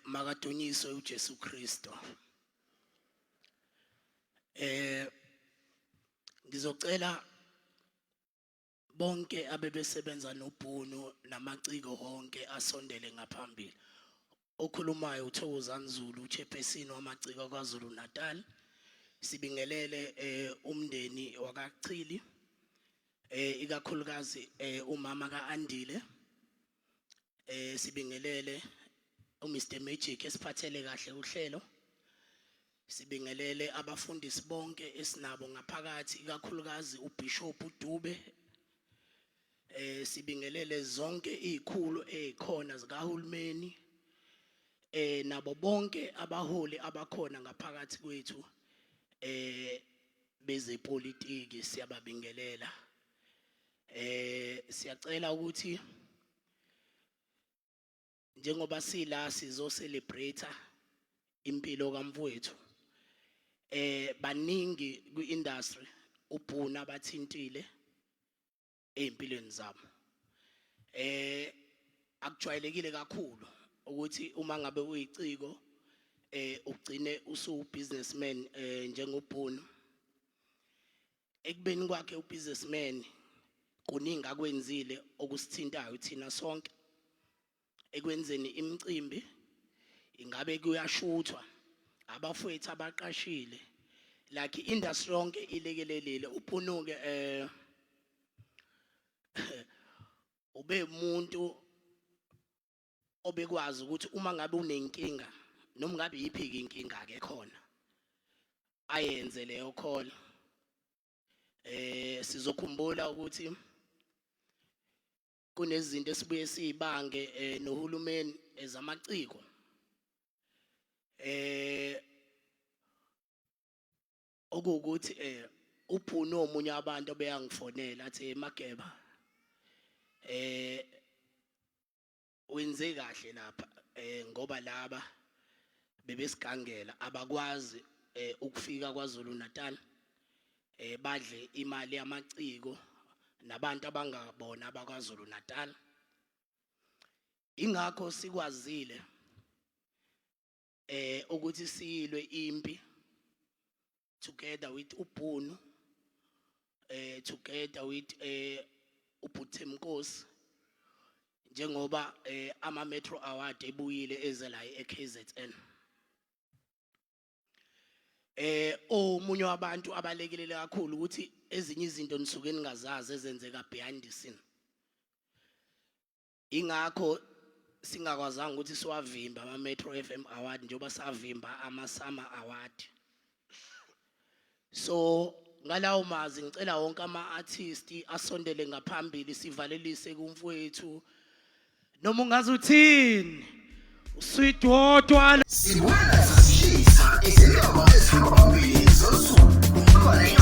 Makadunyiswe uJesu Kristo. Eh ngizocela bonke abebesebenza noBhunu namaciko onke asondele ngaphambili. Okhulumayo uThokozani Zulu, uchairperson wamaciko KwaZulu Natal. Sibingelele umndeni wakaChili, ikakhulukazi umama kaAndile. Sibingelele uMr Magic esiphathele kahle uhlelo. Sibingelele abafundisi bonke esinabo ngaphakathi, ikakhulukazi uBishop uDube. Sibingelele zonke izikhulu ezikhona zikahulumeni, nabo bonke abaholi abakhona ngaphakathi kwethu bezepolitiki, siyababingelela. Siyacela ukuthi njengoba sila sizo celebrate impilo kamfowethu, baningi kwi-industry uBhunu abathintile ezimpilweni zabo. Akujwayelekile kakhulu ukuthi uma ngabe uyiciko ugcine usu businessman njengoBhunu. Ekubeni kwakhe ubusinessman, kuningi akwenzile okusithintayo thina sonke ekwenzeni imicimbi, ingabe kuyashuthwa, abafowethu abaqashile, like industry yonke ilekelelile uBhunu-ke. Ube umuntu obekwazi ukuthi uma ngabe unenkinga, noma ngabe yiphi-ke inkinga-ke khona, ayenze leyo call. Sizokhumbula ukuthi kunezinto esibuye siyibange nohulumeni ezamaciko, okuwukuthi uBhunu omunye abantu obeyangifonela athi, "Mageba, wenze kahle lapha, ngoba laba bebesigangela abakwazi ukufika kwaZulu Natal, badle imali yamaciko nabantu abangabona abakwaZulu Natal." Ingakho sikwazile ukuthi siyilwe impi together with uBhunu, together with uButhemnkosi, njengoba ama Metro Award ebuyile eze la eKZN. Omunye wabantu abalekelele kakhulu ukuthi ezinye izinto nisuke ningazazi ezenzeka behind the scene. Ingakho singakwazanga ukuthi siwavimba ama Metro FM Award njengoba savimba ama Summer Award. So ngalawo mazi, ngicela wonke ama artist asondele ngaphambili, sivalelise kumfowethu, noma ungazi uthini, usweet wodwa. Sibuya sisishisa izindaba ezihamba phambili zosuku. Khona.